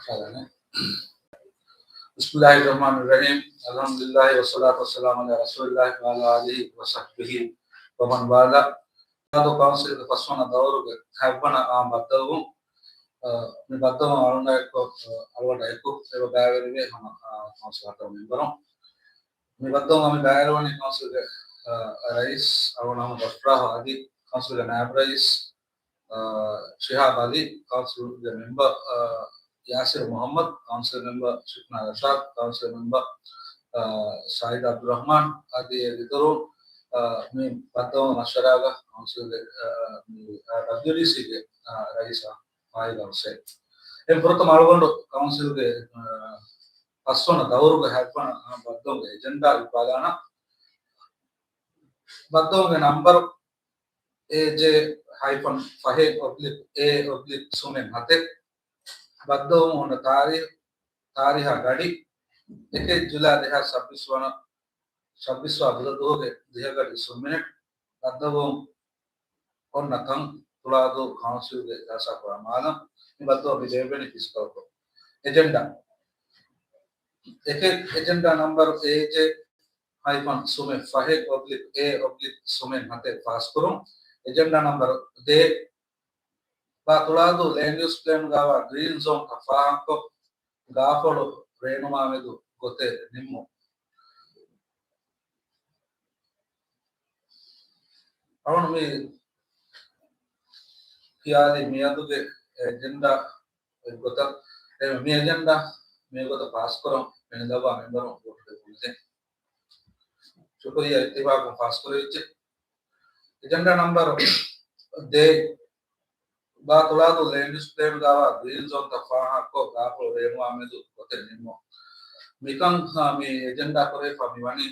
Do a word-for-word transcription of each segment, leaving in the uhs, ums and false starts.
ބަސް. ބިސްމިއްލާހިއްރަޙްމާނިއްރަޙީމް. އަލްޙަމްދުލިއްލާހި ވައްޞަލާތު ވައްސަލާމު ޢަލާ ރަސޫލިއްލާހި ވަޢަލާ އާލިހި ވަޞަޙްބިހި ވަމަން ވާލާ. އަދު ކައުންސިލްގެ ފަސްވަނަ ދައުރުގެ ހަތްވަނަ އާންމު ބައްދަލުވުން، އަ، މި ބައްދަލުވުން އަޅުގަނޑާއެކު، އަ، އަޅުގަނޑާ އެކު އެބަ ބައިވެރިވޭ ހަމަ، އަ، ކައުންސިލް ހަތަރު މެމްބަރުން. މި ބައްދަލުވުން މި ބައިވެރިވަނީ ކައުންސިލްގެ، އަ، ރައީސް އަޅުގަނޑު މުހައްމަދު ގަފްރާހު އަލީ، ކައުންސިލްގެ ނާއިބު ރައީސް، އަ، ޝިހާބް އަލީ، ކައުންސިލްގެ މެމްބަރު، އަ، ޔާސިރު މުހައްމަދު، ކައުންސިލް މެމްބަރު ޝިފްނާ ރަޝާދް، ކައުންސިލް މެމްބަރު، އަ، ސައީދު އަބްދުއްރަޙްމާން އަދި އެ އިތުރުން، އަ، މި ބައްދަލުވުން މަޝްވަރާގަ ކައުންސިލްގެ، އަ، މި، އަ، ޑަބްލިއުޑީސީގެ، އަ، ރައީސާ ފާއިޒާ ހުސެން. އެ ފުރަތަމަ އަޅުގަނޑު ކައުންސިލްގެ، އަ، ފަސްވަނަ ދައުރުގެ ހަތްވަނަ ބައްދަލުވުމުގެ އެޖެންޑާ އިއްވާލާނަ. ބައްދަލުވުމުގެ ނަމްބަރު އޭ ޖޭ ހައިފަން ފަހެއް އޮބްލިކް އޭ އޮބްލިކް ސުމެއް ހަތެއް. ބައްދަލުވުމުން ހުންނަ ތާރީޚު، ތާރީޚާ ގަޑި އެކެއް ޖުލައި ދެހާސް ސައްބީސް ވަނަ، ސައްބީސް ވާ ބުދަ ދުވަހުގެ ދިހަ ގަޑި ސުން މިނެޓް. ބައްދަލުވުން އޮންނަ ތަން ތުޅާދޫ ކައުންސިލްގެ ޖަލްސާ ކުރާ މާލަ. މި ބައްދަލުވުން މި ބޭއްވެނީ ފިސްކަލްކޮށް. އެޖެންޑާ. އެކެއް އެޖެންޑާ ނަމްބަރު އޭ ޖޭ ހައިފަން ސުމެއް ފަހެއް އޮބްލިކް އޭ އޮބްލިކް ސުމެއް ހަތެއް ފާސްކުރުން. އެޖެންޑާ ނަމްބަރު ދޭއް، ބާ ތުޅާދޫ ލޭންޑް ޔޫސް ޕްލޭންގައިވާ ގްރީން ޒޯންތައް ފާހަގަކޮށް، ގާފޮޅު ރޭނުމާމެދު ގޮތެއް ނިންމުން. އަޅުގަނޑު މި ކިޔާލި މިއަދުގެ އެޖެންޑާ އެއްގޮތަށް، އެ، މި އެޖެންޑާ މިގޮތަށް ފާސްކުރަން ފެނިލައްވާ މެމްބަރުން ވޯޓު ދެއްވުން. ޝުކުރިއްޔާ، އިއްތިފާޤުން ފާސްކުރެވިއްޖެ. އެޖެންޑާ ނަމްބަރު ދޭއް، ބާ ތުޅާދޫ ލޭންޑް ޔޫސް ޕްލޭންގައިވާ ގްރީން ޒޯންތައް ފާހަގަކޮށް، ގާފޮޅު ރޭނުމާމެދު ގޮތެއް ނިންމުން. މިކަން، އާ، މި އެޖެންޑާ ކުރެވިފަ މިވަނީ،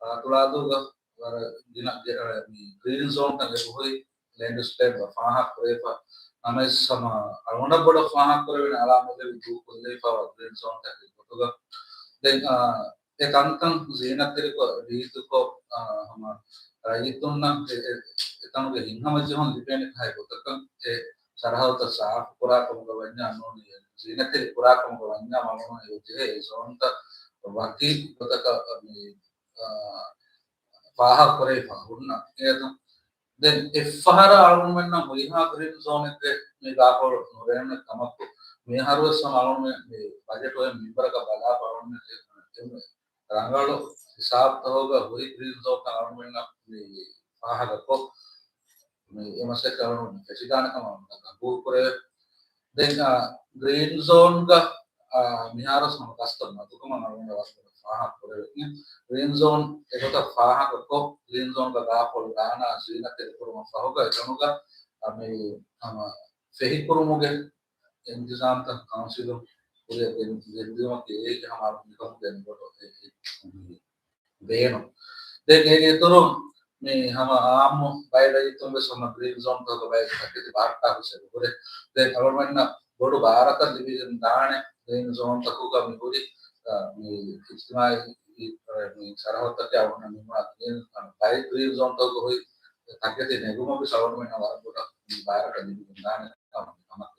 އާ، ތުޅާދޫގަ ވަރަށް ގިނަ ގެ-، އާ، މި ގްރީން ޒޯންތައް އެބަހުރި ލޭންޑް ޔޫސް ޕްލޭންގަ ފާހަގަ ކުރެވިފަ، ނަމަވެސް ހަމަ އަޅުގަނޑަށް ބޮޑަށް ފާހަގަ ކުރެވޭނެ އަޅާމެދު ދޫކޮށްލެވިފައިވާ ގްރީން ޒޯންތަކެއް ގޮތުގަ. ދެން، އާ، އެ ތަންތަން ޒީނަތްތެރިކޮށް، ރީތިކޮށް، އާ، ހަމަ ރައްޔިތުންނަށް އެ، އެ، އެތަނުގެ ހިތްހަމަޖެހުން ލިބޭނެ ކަހަލަ ގޮތަކަށް އެ ސަރަހައްދުތައް ސާފު ކުރާ ކަމުގަ ވަންޏާ ނޫނީ، ޒީނަތްތެރި ކުރާ ކަމުގަ ވަންޏާ މައުމޫނު އެ ޖެހޭ އެ ޒޯންތައް ވަކި ގޮތަކަށް މި، އާ، ފާހަގަ ކުރެވިފަ ހުންނަ އޭތަ. ދެން އެއްފަހަރާ އަޅުގަނޑުމެންނަށް ހުރިހާ ގްރީން ޒޯނެއްގެ މި ގާފޮޅު ނުރޭނެ ކަމަކު، މިހާރުވެސް ހަމަ އަޅުގަނޑުމެން މި ބަޖެޓު އޮތް މިންވަރަކަށް ބަލާފަ އަޅުގަނޑުމެން ރަނގަޅު ހިސާބުތަކުގަ ހުރި ގްރީން ޒޯންތައް އަޅުގަނޑުމެންނަށް މި ފާހަގަކޮށް، މި އެ މަސައްކަތް އަޅުގަނޑު ފެށިދާނެ ކަމަށް ގަބޫލު ކުރެވޭ. ދެން، އާ، ގްރީން ޒޯންގަ، އާ، މިހާރު ހަމަ ގަސްތައް މަދުކަމަށް އަޅުގަނޑަށް ވަރަށް ބޮޑަށް ފާހަގަ ކުރެވޭ. ގްރީން ޒޯން އެގޮތަށް ފާހަގަކޮށް، ގްރީން ޒޯންގަ ގާފޮޅު ރާނާ ޒީނަތްތެރިކުރުމަށް ފަހުގަ އެތަނުގަ، އާ، މި ހަމަ ފެހިކުރުމުގެ އިންތިޒާމްތައް ކައުންސިލުން ކުރިއަށް ގެން-، ގެންދިއުމަކީ އޭގެ ހަމަ މިކަމުގެ ބޮޑު އެ-، އެ-، ބޭނުން. ދެން އޭގެ އިތުރުން މި ހަމަ އާއްމު ބައެއް ރައްޔިތުން ވެސް ހަމަ ގްރީން ޒޯންތަކުގަ ބައެއް ތަކެތި ބާރު ކާ ހުސެއް ހުރޭ. ދެން އަޅުގަނޑުމެންނަށް ބޮޑު ބާރަކަށް ލިބިގެން ދާނެ ގްރީން ޒޯންތަކުގަ މި ހުރި، އަ، މި އިޖްތިމާޢީ، އަ، މި ސަރަހައްދުތަކެއް އަޅުގަނޑަށް ނިމުނާ ގްރީން، އަ، ބައެއް ގްރީން ޒޯންތަކުގަ ހުރި ތަކެތި ނެގުމަށް ވެސް އަޅުގަނޑުމެންނަށް ވަރަށް ބޮޑަށް ބާރަކަށް ލިބިގެން ދާނެ. ކަމަށް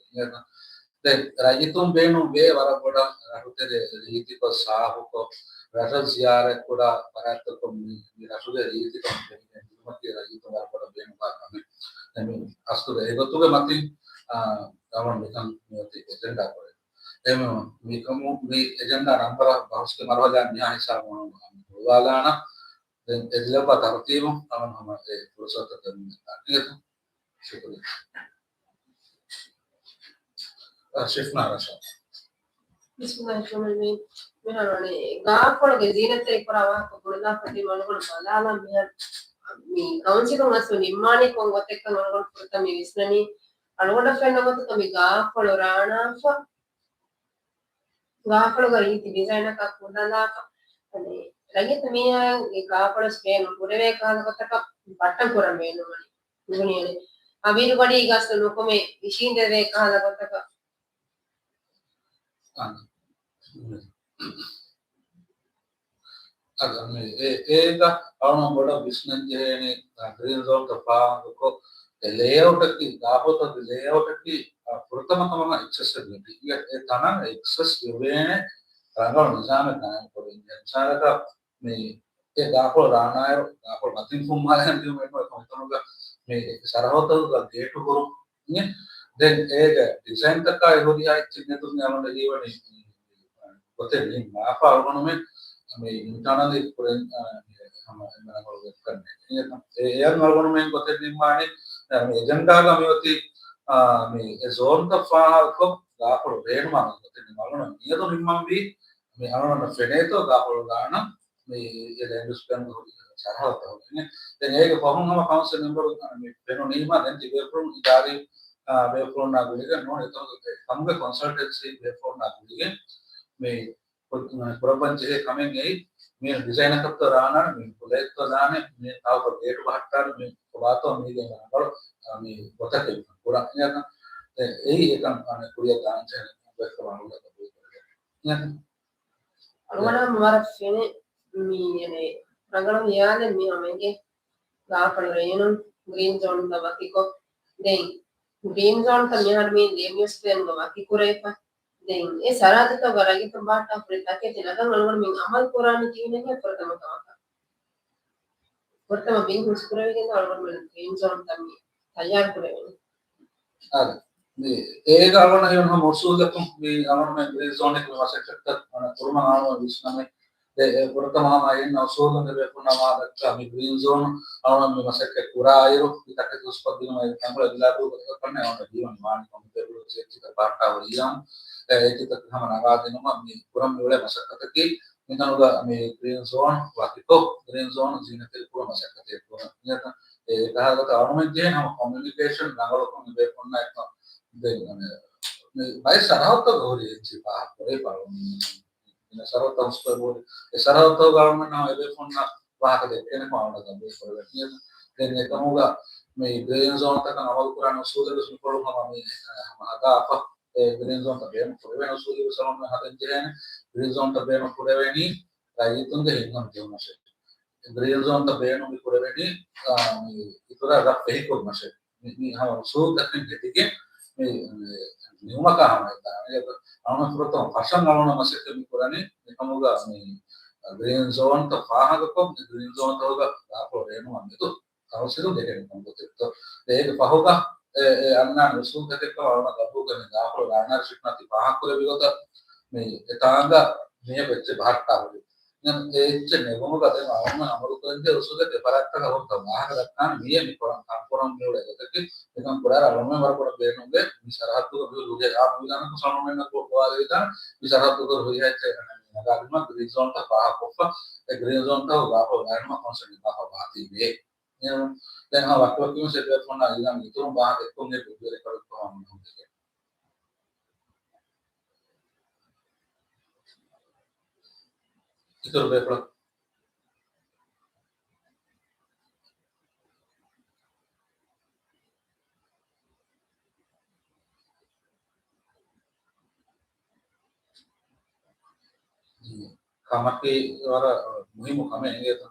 ދެން ރައްޔިތުން ބޭނުން ވޭ ވަރަށް ބޮޑަށް ރަށުތެރެ ރީތިކޮށް ސާފުކޮށް، ރަށަށް ޒިޔާރަތް ކުރާ ފަރާތްތަކުން މި، މި ރަށުގެ ރީތިކަން ފެނިގެން ދިއުމަކީ ރައްޔިތުން ވަރަށް ބޮޑަށް ބޭނުންވާ ކަމެއް. ދެން މި އަސްލުގަ އެގޮތުގެ މަތިން، އާ، އަޅުގަނޑު މިކަން މިއޮތީ އެޖެންޑާ ކުރެވި. އެހެންވީމަ މިކަމު މި އެޖެންޑާ ނަމްބަރަށް ބަހުސްގެ މަރުހަލާ މިހާ ހިސާބުން ހުޅުވާލާނަން. ދެން އެ ލިޔުއްވާ ތަރުތީބުން އަޅުގަނޑު ހަމަ އެ ފުރުސަތު ދެމުން އެދާނެ. ޝުކުރިއްޔާ. އަ، ޝިފްނާ ރަޝާދް. ބިސްމިއްލާހިއްރަޙްމާނިއްރަޙީމް. މިހާރު ވަނީ ގާފޮޅުގެ ޒީނަތްތެރި ކުރާ ވާހަކަ ބުނެލާފަ ތިބި އަޅުގަނޑު ބަލާލަން މިހާރު މި ކައުންސިލުން އަސްލު ނިންމާނީ ކޮން ގޮތެއްކަން އަޅުގަނޑު ފުރަތަމަ މި ވިސްނަނީ. އަޅުގަނޑަށް ފެންނަ ގޮތަކަށް މި ގާފޮޅު ރާނާފަ ގާފޮޅުގަ ރީތި ޑިޒައިނަކަށް ކުޑަލާފަ، އަދި ރައްޔިތު މީހާގެ ގާފޮޅު ސްޕޭނު ކުރެވޭ ކަހަލަ ގޮތަކަށް ބައްޓަން ކުރަން ބޭނުންވަނީ. ނޫނީ އަދި އަވިރު ގަޑީގަސް ނުކުމެ ވިށީނދެވޭ ކަހަލަ ގޮތަކަށް. އަދި މި އޭ-، އޭގަ އަޅުގަނޑު ބޮޑަށް ވިސްނަން ޖެހޭނީ، ގްރީން ޒޯންތައް ފާހަގަކޮށް، އެ ލޭއައުޓަކީ، ގާފޮޅުތަކުގެ ލޭއައުޓަކީ، ފުރަތަމަ ކަމަށް އެކްސެސް ލިބި. އެ ތަނަށް އެކްސެސް ލިބޭނެ ރަނގަޅު ނިޒާމެއް ގާއިމް ކުރެވިގެން. މިސާލަކަށް މި އެ ގާފުޅު ދާނާއިރު، ގާފުޅު މަތިން ފުންމާލަން ދިޔުމެއް ނުވޭ، ކޮންމެ ތަނުގަ މި ސަރަހައްދުތަކުގަ ގޭޓު ހުރުން. ދެން އޭގެ ޑިޒައިންތަކާއި ހުރިހާ އެއްޗެއް ނެތުން އަޅުގަނޑަށް ހީވަނީ ގޮތެއް ނިންމާފަ އަޅުގަނޑުމެން މި އިންޓާނަލީ ކުރެން، އާ، މި ހަމަ އެންމެ ރަނގަޅު ވެއްކަން. އެ، އެ، އެއަށް އަޅުގަނޑުމެން ގޮތެއް ނިންމާނީ، އާ، މި އެޖެންޑާގަ މިއޮތީ، އާ، މި އެ ޒޯންތައް ފާހަގަކޮށް، ގާފުޅު ބޭނުމާ ގޮތެއް ނިންމާ. އަޅުގަނޑު މިއަދު ނިންމަންވީ މި އަޅުގަނޑަށް ފެނޭތޯ ގާފުޅު ދާނަން މި އެ ލޭންޑް ޔޫސް ޕްލޭންގަ ހުރި ސަރަހައްދުތައް ހުރީ. ދެން އޭގެ ފަހުން ހަމަ ކައުންސިލް މެމްބަރުން މި ފެނުނީމަ، ދެން ތިބޭފުޅުން އިދާރީ، އާ، ބޭފުޅުންނާ ގުޅިގެން ނޫން، އެތަނުގެ ކޮންސަލްޓެންސީ ބޭފުޅުންނާ ގުޅިގެން މި ކުރައްވަން ޖެހޭ ކަމެއް އެއީ، މި ޑިޒައިނަކަށްތޯ ދާނާނެ، މި ފުލެއްތޯ ދާނެ، މި ތާކު ގޭޓު ބަހައްޓާނެ، މި ކޮބާތޯ މީގެ ރަނގަޅު، އާ، މި ގޮތަކީ ކުރާ. އެއީ އެކަން ކުރިއަށް ދާން ޖެހޭ ބޭފުޅުން އަޅުގަނޑު ގަބޫލު ކުރެވޭ. އަޅުގަނޑަށް ވަރަށް ފެނޭ މި، އަނެ، ރަނގަޅު ހިޔާލެއް މި ހަމައިގެ ގާފަޅު ރޭނުން ގްރީން ޒޯންތައް ވަކިކޮށް، ދެން ގްރީން ޒޯންތައް މިހާރު މި ލޭންޑް ޔޫސް ޕްލޭންގަ ވަކިކުރެވިފަ. ދެން އެ ސަރަހައްދުތަކުގަ ރައްޔިތުން ބަހައްޓާފަ ހުރި ތަކެތި ނަގަން އަޅުގަނޑުމެން އަމަލު ކުރާނީ ކިހިނެއްހޭ ފުރަތަމަ ކަމަކަށް. ފުރަތަމަ ބިން ހުސްކުރެވިގެން އަޅުގަނޑުމެން ގްރީން ޒޯންތައް މި ތައްޔާރު ކުރެވެނީ. އާދެ. މި އޭގަ އަޅުގަނޑަށް ހީވަނީ ހަމަ އުސޫލަކުން މި އަޅުގަނޑުމެން ގްރީން ޒޯން އެކު މަސައްކަތްތައް ކުރުމަށް އަޅުގަނޑު ވިސްނަމެ. އެ، އެ ފުރަތަމަ ހަމަ އިން އުސޫލުން އެބޭފުޅުންނާ މާ ދައްކާ މި ގްރީން ޒޯން އަޅުގަނޑު މި މަސައްކަތް ކުރާއިރު، މި ތަކެތި ހުސްކޮށްދިނުމަށް އެ ތަންކޮޅެއް ލިބިފަ ކަންނޭ އަޅުގަނޑަށް ހީވަނީ ވާނީ ކޮމިޓޭ އެއްޗިތައް ބަހައްޓާ ހުރިޔާމު، އެ އެއްޗިތައް ހަމަ ނަގާދިނުމަށް މި ކުރަން މިއުޅޭ މަސައްކަތަކީ، މިތަނުގަ މި ގްރީން ޒޯން ވަކިކޮށް، ގްރީން ޒޯން ޒީނަތެރި ކުރުމަށް މަސައްކަތެއް ކުރަން. އެ ކަހަލަތަ އަޅުމެން ޖެހޭ ހަމަ ކޮމިއުނިކޭޝަން ރަނގަޅުކޮށް މި ބޭފުޅުންނާ އެއްކޮށް ދެން މި ބައެއް ސަރަހައްދުތަކުގަ ހުރި އެއްޗެއް ފާހަގަކުރޭ ބައެއް ސަރަހައްދުތައް ހުސްކޮށް ހުރި، އެ ސަރަހައްދުތަކުގަ އަޅުމެންނަށް އެބޭފުޅުންނަށް ވާހަކަ ދެއްކޭނެ ކަމަށް އަޅުގަނޑު ގަބޫލު ކުރެވޭ. ދެން އެކަމުގަ މި ގްރީން ޒޯންތަކަށް އަމަލު ކުރާނެ އުސޫލެއް ވެސް މިކޮޅުން ހަމަ މި ހަމަ ހަދާފަ. އެ ގްރީން ޒޯންތައް ބޭނުން ކުރެވޭނެ އުސޫލެއް ވެސް އަޅުގަނޑު ހަދަން ޖެހޭނެ. ގްރީން ޒޯންތައް ބޭނުން ކުރެވޭނީ ރައްޔިތުންގެ ހިތްހަމަ ޖެހުމަށޭ. ގްރީން ޒޯންތައް ބޭނުން މި ކުރެވެނީ، އާ، މި އިތުރަށް ރަށް ފެހިކުރުމަށޭ. މި، މި ހަމަ އުސޫލުތަކެއް ހެދިގެން މި، މި ނިމުމަކާ ހަމަ އެތާ. އަޅުގަނޑު ފުރަތަމަ ފަށަން އަޅުގަނޑު މަސައްކަތް މި ކުރަނީ މިކަމުގަ މި ގްރީން ޒޯންތައް ފާހަގަކޮށް، މި ގްރީން ޒޯންތަކުގަ ގާފުޅު ރޭނުމަށް މެދު ކައުންސިލުން ދެކެން ކަން ގޮތެއްތޯ. އޭގެ ފަހުގަ އެ، އެ އަންނާނެ އުސޫލުތަކެއްކަމަށް އަޅުގަނޑަށް ގަބޫލުކުރެވެނީ ގާފުޅު ރާނާ ޝިފްނާތި ފާހަގަކުރެއްވި ގޮތަށް މި އެތާނގަ މިއަދު އެއްޗެއް ބަހައްޓާ ހުރި. ދެން އެ އެއްޗެއް ނެގުމުގަ ދެން އަޅުގަނޑު އަމަލު ކުރަންޖެހޭ އުސޫލެއް ދެފަރާތްތަކަށް ވަރަށް ވާހަކަ ދައްކާނެ މިއޭ މި ކުރަން ކަން ކުރަން މިއުޅޭ ގޮތަކީ އެކަން ކުރާއިރު އަޅުގަނޑުމެން ވަރަށް ބޮޑަށް ބޭނުންވޭ މި ސަރަހައްދުގަ މި ހުރި އާ މިލާނަކު ސަމަމެންނަކު ގޮވާލެވިދާނެ މި ސަރަހައްދުގަ ހުރިހާ އެއްޗެއް ނަގާލުމަށް ގްރީން ޒޯންތައް ފާހަގަކޮށްފަ އެ ގްރީން ޒޯންތައް ގާފުޅު ރޭނުމަށް ކައުންސިލް ނިންމާފަ ވާތީވެ. ދެން ހަމަ ވަކިވަކިވުން ސެޓް ވެފަ އޮންނަ އިލާމް އިތުރުން ވާހަކަ ދެއްކުން އެ ވީޑިއޯ ރެކޯޑް ކޮށް ހަމަ ހުންނެވި. އިތުރު ބޭފުޅަކު. ކަމަކީ ވަރަށް މުހިއްމު ކަމެއް އިނގޭތަ؟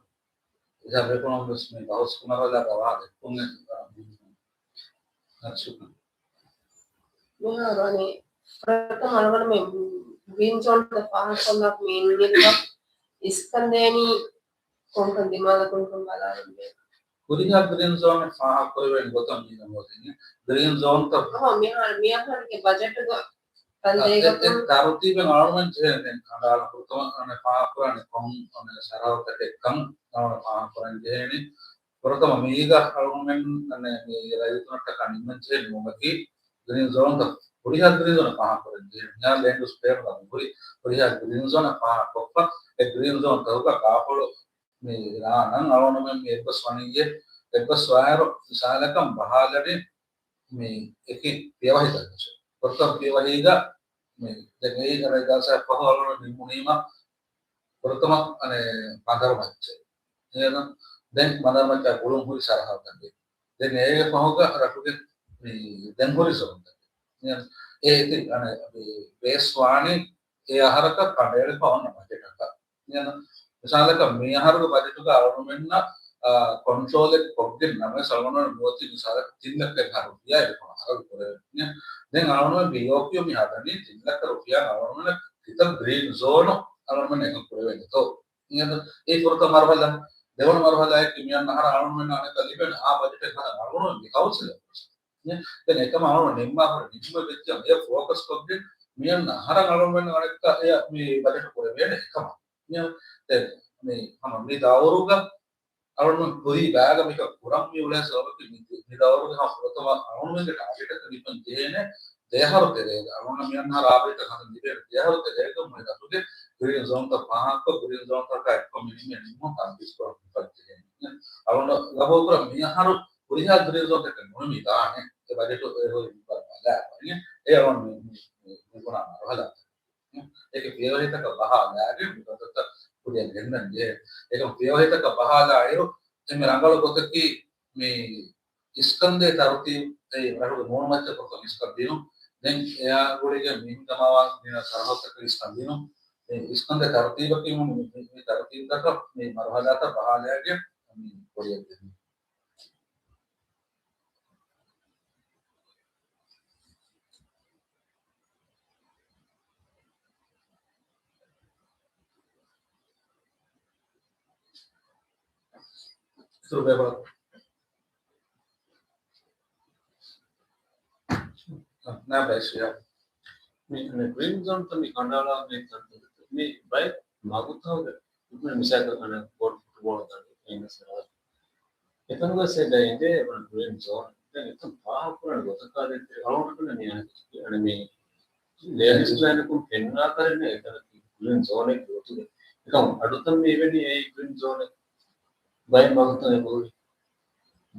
އެހާ ބޭފުޅުން ވެސް މި ބަހުސް ކުރައްވާލާ ގަވާ ދެއްކުން އެ، ޝުކްރިއްޔާ. މިހާރު އަނެއް ފުރަތަމަ އަޅުގަނޑުމެން ގްރީން ޒޯންތައް ފާހަގަކޮށްލާ މީން އެއްކަ އިސްކަންދޭނީ ކޮންކަން ދިމާލަކުން ކަން ބަލާލަން ބޭނުން. ހުރިހާ ގްރީން ޒޯނެއް ފާހަގަކުރެވޭނެ ގޮތަށް މީނަ ހޯދިން. ގްރީން ޒޯންތައް އަހަ، މިހާރު މިއަހަރުގެ ބަޖެޓުގަ އަ، އެ، އެ ތަރުތީބެއް އަޅުމެން ޖެހޭ ދެން ކަނޑާލަ ފުރަތަމަ އަނެއް ފާހަގަކުރާނެ ކޮން އަނެއް ސަރަހައްދުތަކެއްކަން އަޅުމެން ފާހަގަކުރަން ޖެހޭނީ. ފުރަތަމަ މީގަ އަޅުމެން އަނެއް މި ރައްޔިތުންނަށްޓަކާ ނިންމަން ޖެހޭ ނިންމުމަކީ ގްރީން ޒޯންތައް ހުރިހާ ގްރީން ޒޯނެއް ފާހަގަކުރަން ޖެހޭ. މިހާރު ލޭންޑް ޔޫސް ޕްލޭނުގަ ހުރި ހުރިހާ ގްރީން ޒޯނެއް ފާހަގަކޮށްފަ އެ ގްރީން ޒޯންތަކުގަ ގާފުޅު މި ރާނަން އަޅުގަނޑުމެން މި އެއްބަސް ވަނިއްޔޭ، އެއްބަސް ވާއިރު މިސާލަކަށް ބަހާލަނީ މި އެކި ފިޔަވަހިތައް ވެސް. ފުރަތަމަ ފިޔަވަހީގަ މި ދެން އެއީ އަނެއް ދަސަ ފަހު އަޅުގަނޑު ނިންމުނީމަ ފުރަތަމަ އަނެއް ބަނދަރު މައްޗެއް. އެހެން ދެން ބަނދަރު މައްޗާ ގުޅުން ހުރި ސަރަހައްދުތަކެއް. ދެން އޭގެ ފަހުގަ ރަށުގެ މި ދެން ހުރި ޒޯންތަކެއް. އެހެން އޭތި އަނެއް ބޭސް ވާނީ އެ އަހަރަކަށް ކަނޑައެޅިފަ އޮންނަ ބަޖެޓަކަށް. މިއަދު މިސާލަކަށް މިއަހަރުގެ ބަޖެޓުގަ އަޅުގަނޑުމެންނަށް އާ، ކޮންޓްރޯލެއް ކޮށްގެން ނަމަވެސް އަޅުގަނޑު ނުވަތި މިސާލަކަށް ތިން ލައްކަ އެހާ ރުފިޔާ އެކަމަށް ހަރަދު ކުރެވެން. ދެން އަޅުގަނޑު ބީއޯކިއު މި ހަދަނީ ތިން ލައްކަ ރުފިޔާ އަޅުގަނޑު ކިތައް ގްރީން ޒޯނު އަޅުގަނޑު އެކަން ކުރެވޭނެތޯ؟ އެ ފުރަތަމަ މަރުހަލާ، ދެވަނަ މަރުހަލާއަކީ މި އަންނަ އަހަރަށް އަޅުގަނޑު އަނެއްކާ ލިބޭނެ އާ ބަޖެޓެއް ހަދަން އަޅުގަނޑު މި ކައުންސިލަށް. ދެން އެކަމަށް އަޅުގަނޑު ނިންމާފަ ނިންމަ ވެއްޖެ އެ ފޯކަސް ކޮށްގެން މި އަންނަ އަހަރަށް އަޅުގަނޑު އަނެއްކާ އެ މި ބަޖެޓް ކުރެވޭނެ އެކަމަށް. މި އަން-، ދެން މި ހަމަ މި ދައުރުގަ އަޅުގަނޑު ކުރީ ބައިގަ މިކަން ކުރަން މި އުޅޭ ސަބަބަކީ މި، މި ދައުރުގެ ހަމަ ފުރަތަމަ އަޅުގަނޑުގެ ޓާގެޓަކަށް ލިބެން ޖެހޭނެ ދެ އަހަރު ތެރޭގަ، އަޅުގަނޑަށް މި އަންނަ އަހަރު އާ ބަޖެޓް ހަދަން ލިބޭނެ ދެ އަހަރު ތެރޭގަ މުޅި ރަށުގެ ގްރީން ޒޯންތައް ފާހަގަކޮށް، ގްރީން ޒޯންތަކާ އެއްކޮށް މި ނިންމޭ ނިންމުން ތަންފީޒްކުރަން މިފަދަ ޖެހޭނެ. އަޅުގަނޑަށް ގަބޫލުކުރަން މި އަހަރު ހުރިހާ ގްރީން ޒޯންތަކެއް ނޫނީ ދާނެ. އެ ބަޖެޓު އެ ހުރި ބަލާ އެ އަޅުގަނޑު މި، މި، މި، މި ބުނާ މަރުހަލާ. އޭގެ ފިޔަވަހިތަކަށް ބަހާލާގެން މި ގޮތަށް ކުރިއަށް ގެންދަން ޖެހޭ. އެކަމަ ފިޔަވަހިތަކަށް ބަހާލާއިރު، އެންމެ ރަނގަޅު ގޮތަކީ މި އިސްކަންދޭ ތަރުތީބު، އެ ރަށުގެ މޫނުމައްޗަށް ކޮށްކޮށް އިސްކަން ދިނުން. ދެން އެއާ ގުޅިގެން މިހެން ދަމާވާ މިނަ ސަރަހައްދަކަށް އިސްކަން ދިނުން. އެ އިސްކަންދޭ ތަރުތީބަކީ މި، މި، މި ތަރުތީބުތަކަށް މި މަރުހަލާތައް ބަހާލާގެން މި ކުރިއަށް ގެންދިނުން. އިތުރު ބޭބާ. ނާ ބައިސް ވިޔާ. މި، މި ގްރީން ޒޯންތައް މި ކަނޑައަޅާ މި ތަންތަން މި ބައެއް މަގުތަކުގެ މިސާލަކަށް ބޯޑް ފުޓްބޯޅަ ދަނޑި އެން އެސް އާރް. އެތަނުގަ ސޭދަ އިނދޭ ވަނަ ގްރީން ޒޯން. ދެން އެތަން ފާހަގަކުރާނެ ގޮތަކާ ދެން އަޅުގަނޑު ކަންނަ މި އަނެ މި ލޭންޑް ޔޫސް ޕްލޭނަކުން ފެންނާ ކަރެއް ނެތް އެތަނަކީ ގްރީން ޒޯނެއް ގޮތުގެ. އެކަމް އަޑުތައް މި އިވެނީ އެއީ ގްރީން ޒޯނެއް ބައެއް މަގުތައް އެބަހުރި.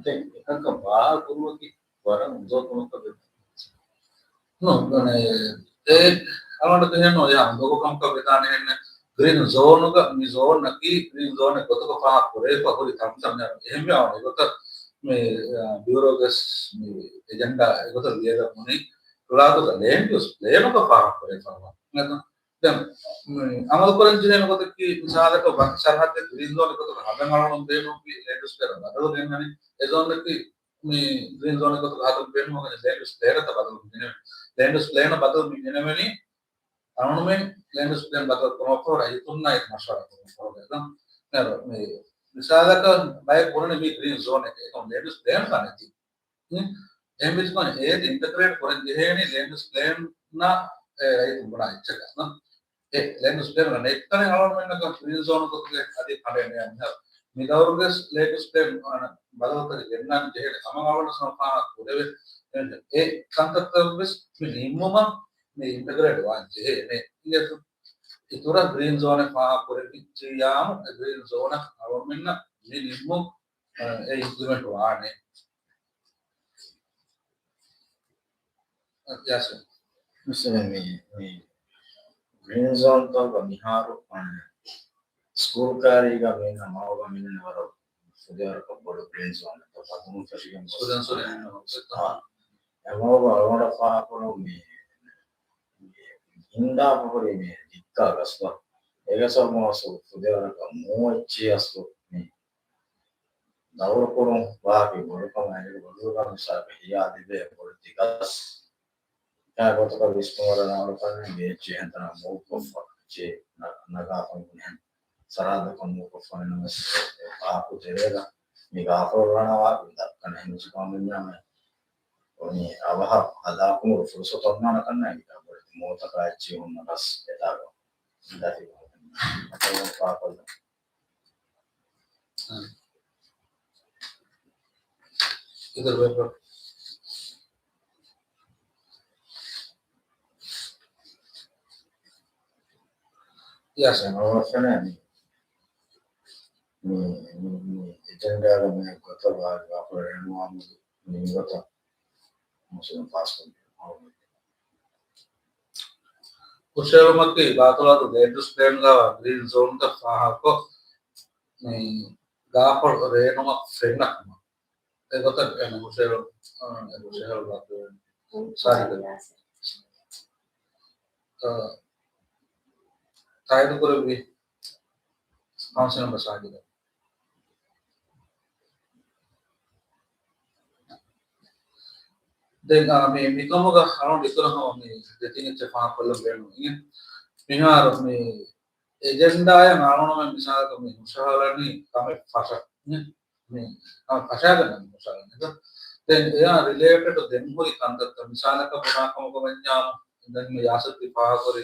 ދެން އެކަންކަން ފާހަގަކުރުމަކީ ވަރަށް އުނދަގޫ ކަމަކަށް ވެދާނެ. ނޫން، އެ، އަޅުގަނޑަށް އެހެން ނޫން، އެ އުނދަގޫ ކަމަކަށް ވެދާނެ އެހެން. ގްރީން ޒޯނުގަ، މި ޒޯނަކީ ގްރީން ޒޯނެއް ގޮތުގަ ފާހަގަ ކުރެވިފަ ހުރި ތަންތަން އެހެންވެ. އަޅުގަނޑު އެގޮތަށް މި، އާ، ބިއުރޯގެ މި އެޖެންޑާ އެގޮތަށް ލިޔެލަމުނީ ރުޅާތުގަ ލޭންޑް ޔޫސް ޕްލޭނުގަ ފާހަގަ ކުރެވިފައިވާ. ދެން، މި އަމަލު ކުރަން ޖެހޭނެ ގޮތަކީ، މިސާލަކަށް ވަން ސަރަހައްދެއް ގްރީން ޒޯނެއް ގޮތުގަ ހަދަން އަޅުގަނޑު ބޭނުންވީ ލޭންޑް ޔޫސް ޕްލޭނަށް ބަދަލު ގެންނަނީ. އެ ޒޯނަކީ މި ގްރީން ޒޯނެއް ގޮތުގަ ހަދަން ބޭނުންވަނީ ލޭންޑް ޔޫސް ޕްލޭނަށް ބަދަލު މި ގެނެވެނީ. ލޭންޑް ޔޫސް ޕްލޭނަށް ބަދަލު މި ގެނެވެނީ އަޅުގަނޑުމެން ލޭންޑް ޔޫސް ޕްލޭން ބަދަލު ކުރުމަށްފަހު ރައްޔިތުންނާ އެ މަޝްވަރާ ކުރުމަށްފަހު. ދެން މި މިސާލަކަށް ބައެއް ބުނަނީ މީ ގްރީން ޒޯނެކޭ. އެކަމް ލޭންޑް ޔޫސް ޕްލޭން ކަން ނެތި. އެހެންވެސް ކޮން އޭތި އިންޓަގްރޭޓް ކުރަން ޖެހޭނީ ލޭންޑް ޔޫސް ޕްލޭން ނާ އެ ރައްޔިތުން ބުނާ އެއްޗަކަށް. އެ ލޭންޑް ޔޫސް ޕްލޭން ނެތްކަނެ އަޅުގަނޑުމެންނަކަށް ގްރީން ޒޯން ގޮތުގެ އަދި ކަނޑައެއް ނޭނގެ. މި ދައުރުގެ ލޭންޑް ޔޫސް ޕްލޭން ބަދަލުކޮށް ގެންނާން ޖެހޭ ހަމަ އަޅުގަނޑު ސަމަ ފާހަގަ ކުރެވޭ. އެ ކަންތައްތައް ވެސް މި ނިންމުމަށް މި އިންޓަގްރޭޓް ވާން ޖެހޭނެ. އިތުރަށް ގްރީން ޒޯނެއް ފާހަގަ ކުރެވިއްޖިއްޔާމު، އެ ގްރީން ޒޯނަށް އަޅުގަނޑުމެންނަށް މި ނިންމުން، އަ، އެ އިމްޕްލިމެންޓް ވާނެ. އަ، ޔާސިން. މި، މި ގްރީން ޒޯންތަކުގަ މިހާރު، އަ، ސްކޫލް ކައިރީގަ މީނަ މަގުގަ މިންނަ ވަރަށް ފުދޭވަރަކަށް ބޮޑު ގްރީން ޒޯނެއް ތަފާތު ފެށިގެން ގޮސް. ސުދަން، ސުދަން. އާ، އެމަގު އަޅުގަނޑަށް ފާހަގަކުރުން މި ހިންދާފަ ހުރި މި ދިއްކާ ގަސްތައް. އޭގެ ސަބަބުން ފުދޭވަރަކަށް މޫ އެއްޗި އަސްލު މި ދައުރުކުރުން ވާހަކަ ބޮޑުކަމަށް އެނގި ބޮޑުކަމަށް މިސާލަކަށް ހިޔާ ލިބޭ ބޮޑު ދިގަސް. އެ ގޮތަކަށް ވިސްނުމަށް ރަނގަޅުކަން އެނގޭ އެއްޗެއް ހެންތަނަށް މޫކޮށްފަ އެއްޗެއް ނަ-، ނަގާފަ މިހެން ސަރަހައްދަކަށް މޫކޮށްފަ ނަމަވެސް އެ ފާހަގަ ތެރޭގަ މި ގާފަރު ރަނަވާ ދައްކަން ހެން ސުކާމެންޏާމެ އޮނީ އަވަހަށް ހަދާކުމުގެ ފުރުސަތު އޮންނާނެ ކަންނަ އެނގި ބޮޑެތި މޫތަކާ އެއްޗެއް ހުންނަ ގަސް އެތާގަ ދަތި ފާކޮށްލަން. އިތުރު ބޭފުޅުން. ޔާސިން. އަވަސްވަނީ މި، މި، މި، މި އެޖެންޑާގަ މި ގޮތަށް ވާ، ވާކޮޅެއް ނުވާ މި ގޮތަށް މުސްލިމް ފާސްކޮށް ހުށަހެޅުމަކީ ބާތުލާދު ލޭންޑް ޔޫސް ޕްލޭންގަ ވާ ގްރީން ޒޯންތައް ފާހަގަކޮށް، މި ގާފަޅު ރޭނުމަށް ފެންނަ ކަމަށް. އެގޮތަށް އެން ހުށަހެޅު-، އާ، އެ ހުށަހެޅު ސާޖިދަ. އާ، ތާއީދު ކުރެއްވި ކައުންސިލް މެމްބަރ ސާޖިދަ. ދެން މި މިކަމުގަ އަޅުގަނޑު އިތުރަށް ހަމަ މި ދެތިން އެއްޗެއް ފާހަގަކޮށްލަން ބޭނުން. މިހާރު މި އެޖެންޑާއަށް އަޅުގަނޑުމެން މިސާލަކަށް މި ހުށަހަޅަނީ ކަމެއް ފަށަ. މި ކަމެއް ފަށާގަންނަން ހުށަހަޅަނީ. ދެން އެއާ ރިލޭޓެޑް ދެން ހުރި ކަންތައްތައް މިސާލަކަށް ބުނާކަމުގަ ވަންޏާ ދެން މި ޔާސައްދީ ފާހަގަކުރި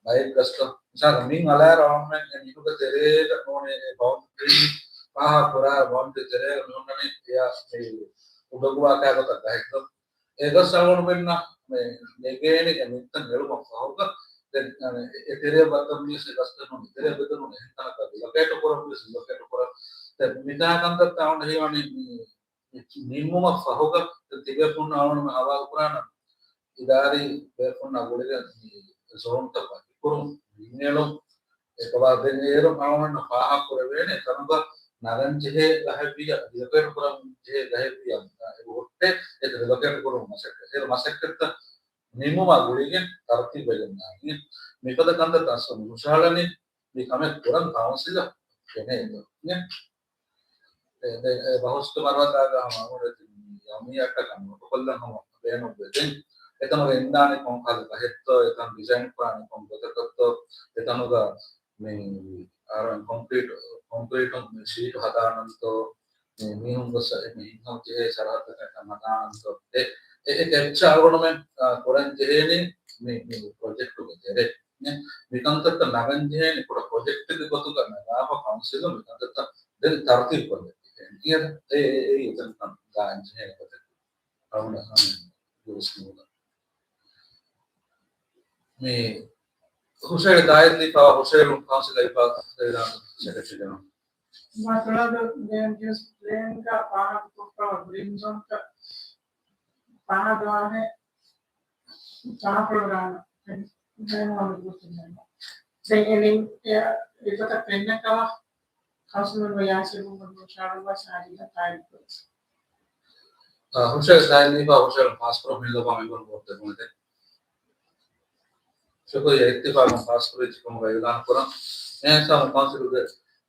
ބައެއް ގަސްތައް މިސާލަކަށް މިން އަޅާއިރު އަޅުގަނޑުމެން އެ މީހުންގެ ތެރޭގަ ނޫނީ އެ ބައުންޑަރީ ފާހަގަކުރާ ބައުންޑަރީ ތެރޭގަ މި ހުންނަނީ އެއާ މި އުޑުއަގުވާ ކާގޮތަށް ގަހެއްގަ. އެ ގަސް އަޅުގަނޑުމެންނަށް މި ނެގޭނެ އެ މިތަން އެޅުމަށް ފަހުގަ ދެން އެ ތެރެއަށް ބައްދަލުވިޔަސް އެ ގަސްތައް ނޫނީ ތެރެއަށް ބެދުނު އެހެން ތަނަކަށް ރިލޮކޭޓް ކުރަން ވިޔަސް ރިލޮކޭޓް ކުރަން. ދެން މިތާ ކަންތައްތައް އަޅުގަނޑު ހީވަނީ މި ނިންމުމަށް ފަހުގަ ތިބޭފުންނަށް އަޅުގަނޑުމެން ހަވާލުކުރާނަން އިދާރީ ބޭފުންނާ ގުޅިގެން މި ޒޯންތައް ވަކިކުރުން ނިންމޭލުން. އެކަމާ ދެން އޭރު އަޅުގަނޑަށް ފާހަގަކުރެވޭނެ ތަނުގަ ނަގަން ޖެހޭ ގަހެއްވިޔަ، ރިލޮކޭޓް ކުރަން ޖެހޭ ގަހެއްވިޔަ، އެ ހުއްޓޭ އެ ރިލޮކޭޓް ކުރުން މަސައްކަތް. އޭރު މަސައްކަތްތައް ނިންމުމާ ގުޅިގެން ތަރުތީބުވެގެން ދާނީ. މިފަދަ ކަންތައް ތަސް ހުށަހަޅަނީ މި ކަމެއް ކުރަން ކައުންސިލަށް ފެނޭތޯ. އެ، އެ، އެ ބަހުސްގެ މަރުވަތާގަ ހަމަ އަޅުގަނޑު ޔައުމިއްޔާއަށްޓަކަށް ނޯޓުކޮށްލަން ހަމަ ބޭނުންވޭ. ދެން އެތަނުގަ އިންނާނީ ކޮން ކަހަލަ ބަހެއްތޯ، އެތަން ޑިޒައިން ކުރާނީ ކޮން ގޮތަކަށްތޯ، އެތަނުގަ މި އަހަރެން ކޮންކްރީޓް، ކޮންކްރީޓުން މި ޝީޓު ހަދާނަންތޯ، މި މީހުން ގޮސް އެ މި ހިންހަމަ ޖެހޭ ސަރަހައްދަކަށް ހަދާނަންތޯ، އެ، އެ، އެ ކެޕްޗާ އަޅުގަނޑުމެން، އާ، ކުރަން ޖެހޭނީ މި، މި ޕްރޮޖެކްޓުގެ ތެރޭ. މި ކަންތައްތައް ނަގަން ޖެހޭނީ ކުޑަ ޕްރޮޖެކްޓެއްގެ ގޮތުގަ ނަގާފަ ކައުންސިލުން މި ކަންތައްތައް ދެން ތަރުތީބު ކޮށްލައްވަން. އެ، އެ، އެ، އެ، އެތަން ގާން ޖެހޭނެ ގޮތެއް. އަޅުގަނޑު ހަމަ ދުވަސް ނޫން. މި ހުށަހެޅި ދާއިރު ދީފަވާ ހުށަހެޅުން ކައުންސިލް އެއްބާ ސެކްރެޓަރީ ޖެނެރަލް. މައްސަލަ ދެން ޖަސްޓް ޕްލޭންގަ ފާހަގަކޮށްފަވާ ގްރީން ޒޯންތައް ފާހަގަވާނެ ތާކުރާނަ ދެން އަންގޫތުން ދެން އެމިން އެ އެގޮތަށް ފެންނަކަމަށް ކައުންސިލުން ވެޔާސި ރޫމަށް ހުށަހަޅުއްވާ ސާޖިދަށް ތާއީދު ކުރަސް. ހުށަހެޅި ސާއިން ދީފަ ހުށަހެޅުން ފާސްކުރުން ހިލަފާ މިބަން ވޯޓް ދެމުނެދެ. ޝުކުރިއްޔާ އިއްތިފާގުން ފާސްކުރެއްވި ކަމުގަ އިޢުލާން ކުރަން. މިހާ ހިސާބުން ކައުންސިލުގެ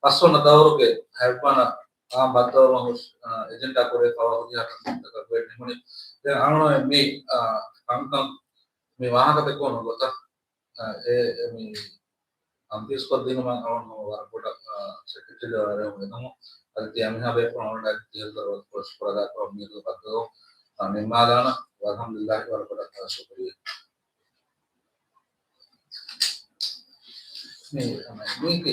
ފަސްވަނަ ދައުރުގެ ހަތްވަނަ އާން ބައްދަލުވުމަށް ހުށް-، އާ، އެޖެންޑާ ކުރެވިފައިވާ ހުރިހާ ކަންތަކަށް ވެ ނިމުނީ. ދެން އަޅުގަނޑު މި، އާ، ކަންކަން މި ވާހަކަ ދެކުނު ގޮތަށް، އާ، އެ، އެ މި އަންފީސްކޮށްދިނުމަށް އަޅުގަނޑު ވަރަށް ބޮޑަށް، އާ، ސެކްރެޓަރީ ވަރަށް ވެދަމު. އަދި ތިޔަ މިހާ ބޭފުޅުން އަޅުގަނޑަށް ތިހެލް ދަރުވަތު ކޮށް ކުރަދާކަށް މީގެ ބައްދަލު، އާ، ނިންމާލާނަ. ވަލްހަމްދުލިއްލާހި ވަރަށް ބޮޑަށް، އާ، ޝުކުރިއްޔާ. މި، މީގެ